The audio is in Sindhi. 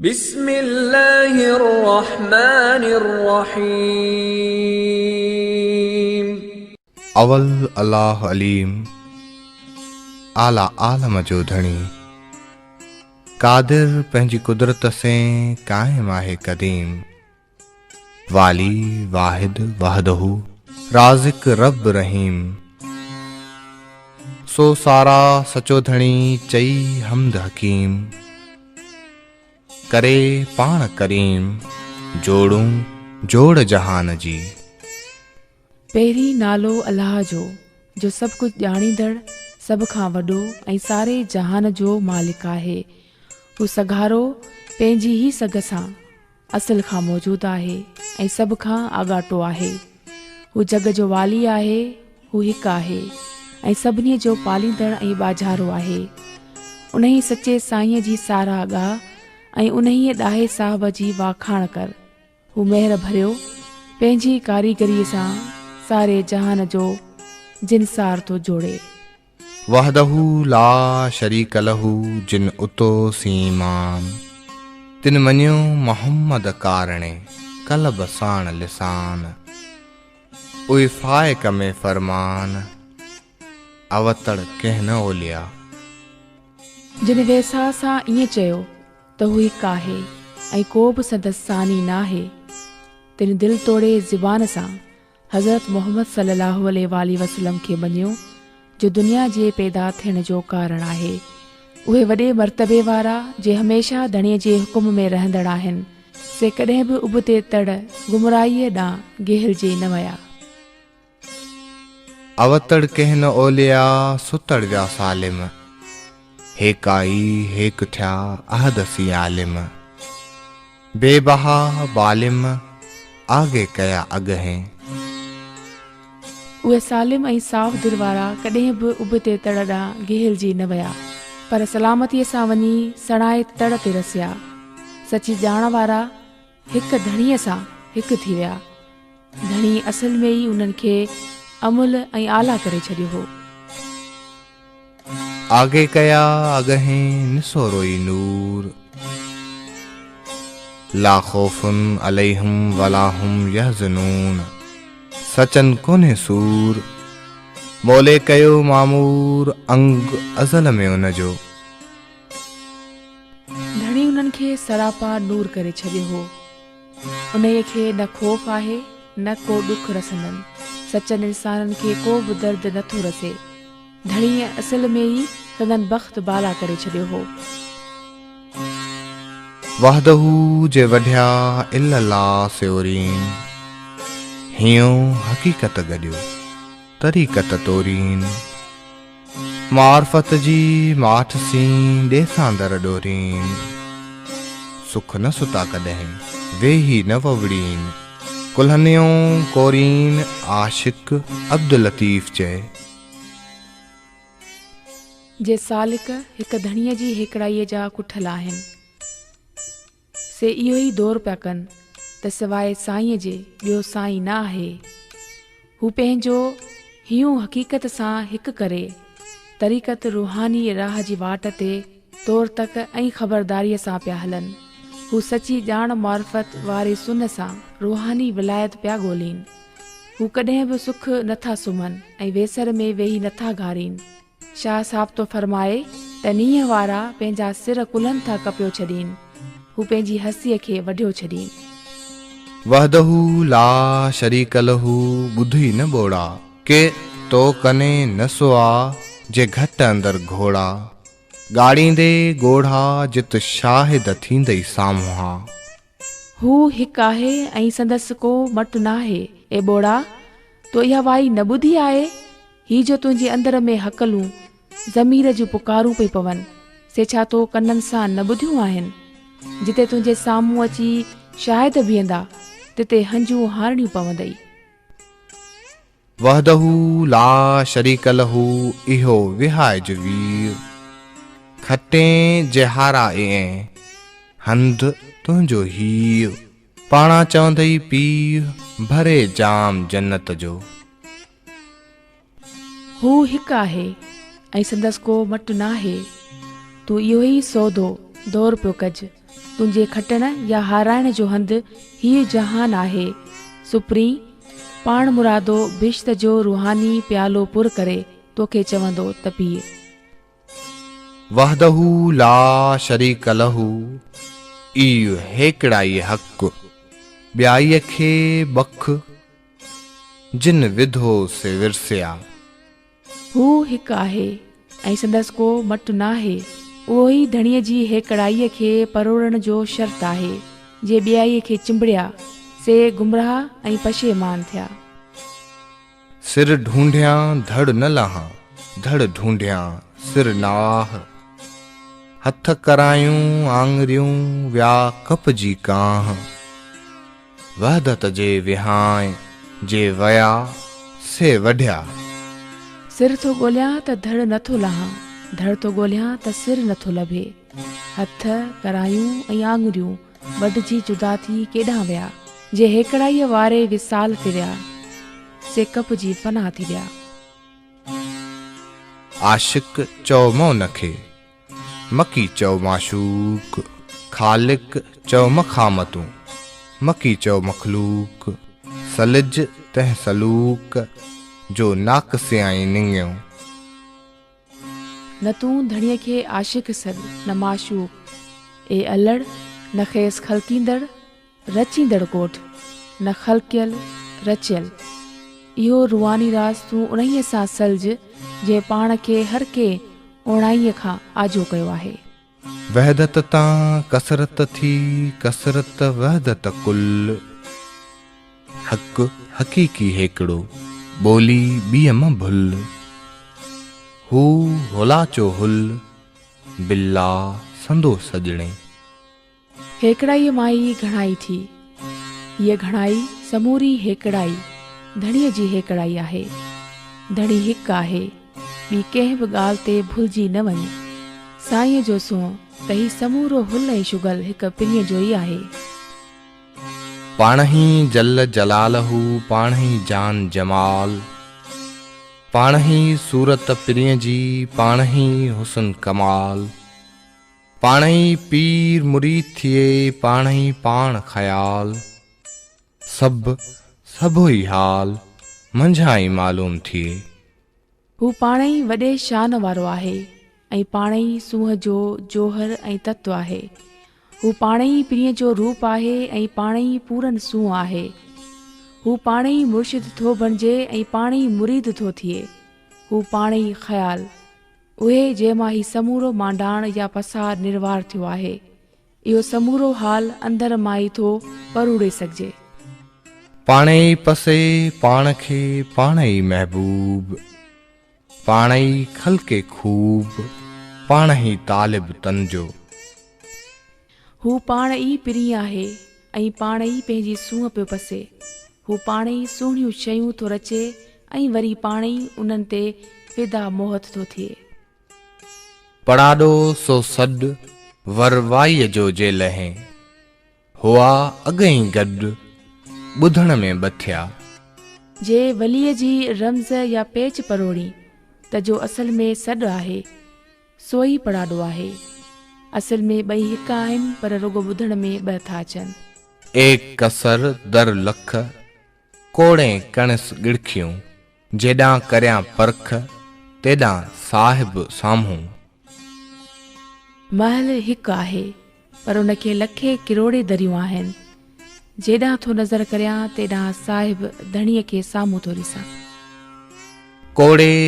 بسم الله الرحمٰن الرحيم. اول الله عليم، اعليٰ عالم جو ڌڻي، قادر پنهنجي قدرت سين قائم آهي قديم، والي واحد وحده رازق رب رحيم، سو سارا سچو ڌڻي چئي حمد حڪيم. ڪري پاڻ ڪريم، جوڙون جوڙ جهان جي. پهرين نالو الله جو، جو سڀ ڪجهه ڄاڻيندڙ، سڀ کان وڏو ۽ ساري جهان جو مالڪ آهي. هو سگهارو پنهنجي ئي سگهه سان اصل کان موجود آهي ۽ سڀ کان آڳاٽو آهي. هو جڳ جو والي آهي، هو هڪ آهي ۽ سڀني جو پاليندڙ ۽ ٻاجهارو آهي. انهيء سچي سائينء جي ساراهه ڳاء ۽ انهيء ڏاهي صاحب جي واکاڻ ڪر. هو مهر ڀريو، پنهنجي ڪاريگريء سان ساري جهان جو جنسار ٿو جوڙي. وحده لا شريڪ له جن اتو سين ايمان، تن مڃيو محمد ڪارڻي قلب ساڻ لسان. اهي فائق ۾ فرمان، اوتڙ ڪنهن نه اوليا. جن ويساهه سان ائين چيو ته هو هڪ آهي ۽ ڪو به سندس ثاني ناهي، تن دل توڙي زبان سان حضرت محمد صلي الله عليه واٰله وسلم کي مڃيو، جو دنيا جي پيدا ٿيڻ جو ڪارڻ آهي. اهي وڏي مرتبي وارا، جي هميشه ڌڻيء جي حڪم ۾ رهندڙ آهن، سي ڪڏهن به ابتي تڙ، گمراهيء، ڏانهن گهيلجي نه ويا. اوتڙ ڪنهن نه اوليا، ستڙ ويا سالم. هيڪائي هيڪ ٿيا، احد سين عالم. بي بها بالم، آگي ڪيا اڳهين. اهي سالم ۽ صاف دل وارا ڪڏهن به ابتي تڙ ڏانهن گهيلجي نه ويا، پر سلامتيء سان وڃي سڻائي تڙ تي رسيا. سچي ڄاڻ وارا هڪ ڌڻيء سان هڪ ٿي ويا. ڌڻي اصل ۾ ئي انهن کي املهه ۽ اعليٰ ڪري ڇڏيو هو. آگي ڪيا اڳهين نسوروئي نور. لا خوف عليهم ولا هم يحزنون سچن ڪونهي سور. مولي ڪيو معمور انگ ازل ۾ ان جو. ڌڻي انهن کي سراپا نور ڪري ڇڏيو هو. انهيء کي نه خوف آهي نه ڪو ڏک رسندن. سچن انسانن کي ڪو به درد نه ٿو رسي. ڌڻيء اصل ۾ ئي سندن بخت بالا ڪري ڇڏيو هو. وحده جي وڍيا الا الله سيورين، هينئون حقيقت گڏيو طريقت تورين. معرفت جي ماٺ سين ڏيسان در ڏورين، سک نه ستا ڪڏهن ويهي نه ووڙين، ڪلهنيون ڪورين عاشق عبداللطيف چئي. جي سالڪ هڪ ڌڻيء جي هيڪڙائيء جا ڪٺل آهن، سي اهو ئي دور پيا ڪن ته سواء سائينء جي ٻيو سائين نه آهي. هو پنهنجو هينئون حقيقت سان هڪ ڪري، طريقت روحاني راهه جي واٽ تي تور تڪ ۽ خبرداريء سان پيا هلن. هو سچي ڄاڻ معرفت واري سن سان روحاني ولايت پيا ڳولين. هو ڪڏهن به سک نه ٿا سمهن ۽ ويسر ۾ ويهي نه ٿا گهارين. شاهه صاحب ٿو فرمائي ته نينهن وارا پنهنجا سر ڪلهن ٿا ڪپيو ڇڏين، هو پنهنجي هستيء کي وڍيو ڇڏين. وحده لا شريڪ له ٻڌ ئي نه ٻوڙا. ڪي تو ڪني نه سئا جي گهٽ اندر گهوڙا. ڳاڙيندي ڳوڙها جت شاهد ٿيندئي سامهان. هو هڪ آهي ۽ سندس ڪو مٽ ناهي. اي ٻوڙا! تو اها وائي نه ٻڌي آهي؟ هي جو تنهنجي اندر ۾ هڪلون، ضمير جون پڪارون پئي پون، سي ڇا تو ڪنن سان نه ٻڌيون آهن؟ جتي تنهنجي سامهون اچي شاهد بيهندا، تتي هنجون هارڻيون پوندئي. وحده لا شريڪ له اهو وهائج وير، کٽين جي هارائين هنڌ تنهنجو هيء، پاڻا چوندئي پيء ڀري جام جنت جو. هو هڪ آهي ۽ سندس ڪو مٽ ناهي، تون اهو ئي سودو دور پيو ڪج. تنهنجي کٽڻ يا هارائڻ جو هنڌ هيء جهان آهي. سپرين، پاڻمرادو بهشت جو روحاني پيالو پر ڪري توکي چوندو ته پيء. وحده لا شريڪ له، ايء هيڪڙائي حق، ٻيائيء کي بک، جن وڌو سي ورسيا. هو هڪ آهي ۽ سندس ڪو مٽ ناهي. اهو ئي ڌڻيء جي هيڪڙائيء کي پروڙڻ جو شرط آهي. جي ٻيائيء کي چنبڙيا، سي گمراهه ۽ پشيمان ٿيا. سر ڍونڍيان ڌڙ نه لهان، ڌڙ ڍونڍيان سر ناهه. هٿ ڪرايون آڱريون، ويا ڪپجي ڪانهه. وحدت جي وهانء جي ويا سي وڍيا. سر ٿو ڳوليان ته ڌڙ نه ٿو لهان، ڌڙ ٿو ڳوليان ته سر نه ٿو لڀي. هٿ، ڪرايون ۽ آڱريون وڍجي جدا ٿي ڪيڏانهن ويا. جي هيڪڙائيء واري وصال تي ويا، سي ڪپجي فنا ٿي ويا. عاشق چئو مون کي، مڪي چئو معشوق، خالق چئو مخامتون، مڪي چئو مخلوق، سلج تنهن سلوڪ، جو ناقصيائين نڱيو. نه تون ڌڻيء کي عاشق سڏ، نه معشوق، اي الڙ، نه کيس خلقيندڙ، رچيندڙ ڪوٺ، نه خلقيل، رچيل. اهو روحاني راز تون انهيء سان سلج، جنهن پاڻ کي هر ڪنهن اوڻائيء کان آجو ڪيو آهي. وحدت تان ڪثرت ٿي، ڪثرت وحدت ڪل. حق حقيقي هيڪڙو، ٻولي ٻيء م ڀل. هو هولاچو هل، بالله سندو سڄڻي. هيڪڙائيء مان ئي گهڻائي ٿي. هيء گهڻائي سموري هيڪڙائي، ڌڻيء جي هيڪڙائي آهي. ڌڻي هڪ آهي، ٻي ڪنهن به ڳالهه تي ڀلجي نه وڃ. سائينء جو سونهن ته هي سمورو هل ۽ شغل هڪ پرينء جو ئي آهي. پاڻهي جل جلاله پاڻهي جان جمال، پاڻهي صورت پرينء جي پاڻهي حسن ڪمال. پاڻهي پير مريد ٿئي، پاڻهي پاڻ خيال، سڀ سڀوئي حال، منجهان ئي معلوم ٿئي. هو پاڻهي وڏي شان وارو آهي ۽ پاڻهي سونهن جو جوهر ۽ تتو آهي. هو پاڻهي پرينء جو روپ آهي ۽ پاڻهي پورن سونهن آهي. هو پاڻهي مرشد ٿو بڻجي ۽ پاڻهي مريد ٿو ٿئي. هو پاڻهي خيال. اهي جنهن مان هي سمورو مانڊاڻ يا پسار نروار ٿيو آهي. اهو سمورو حال اندر مان ئي ٿو پروڙي سگهجي. پاڻ ئي پسي پاڻ کي پاڻ ئي محبوب، پاڻ ئي خلقي خوب، پاڻ ئي طالب تن جو. هو پاڻ ئي پرين آهي ۽ پاڻ ئي پنهنجي سونهن پيو پسي. هو پاڻ ئي سهڻيون شيون ٿو رچي ۽ وري پاڻ ئي انهن تي فدا موهت ٿو ٿئي. پڙاڏو سو سڏ ور وائيء جو جي لهين، هئا اڳئين گڏ، ٻڌڻ ۾ ٻه ٿيا. جي وليء جي رمز يا پيچ پروڙين ته جو اصل ۾ سڏ آهي، سو ئي پڙاڏو آهي. اصل ۾ ٻئي هڪ آهن پر رڳو ٻڌڻ ۾ ٻه ٿا اچن. ايڪ ڪسر در لک، ڪوڙين ڪڻس ڳڙکيون، جيڏانهن ڪريان پرک، تيڏانهن صاحب سامهون. محل هڪ آهي پر ان کي لکين ڪروڙين دريون آهن. جيڏانهن ٿو نظر ڪريان تيڏانهن صاحب ڌڻيء کي سامهون ٿو ڏسان. ڪوڙي.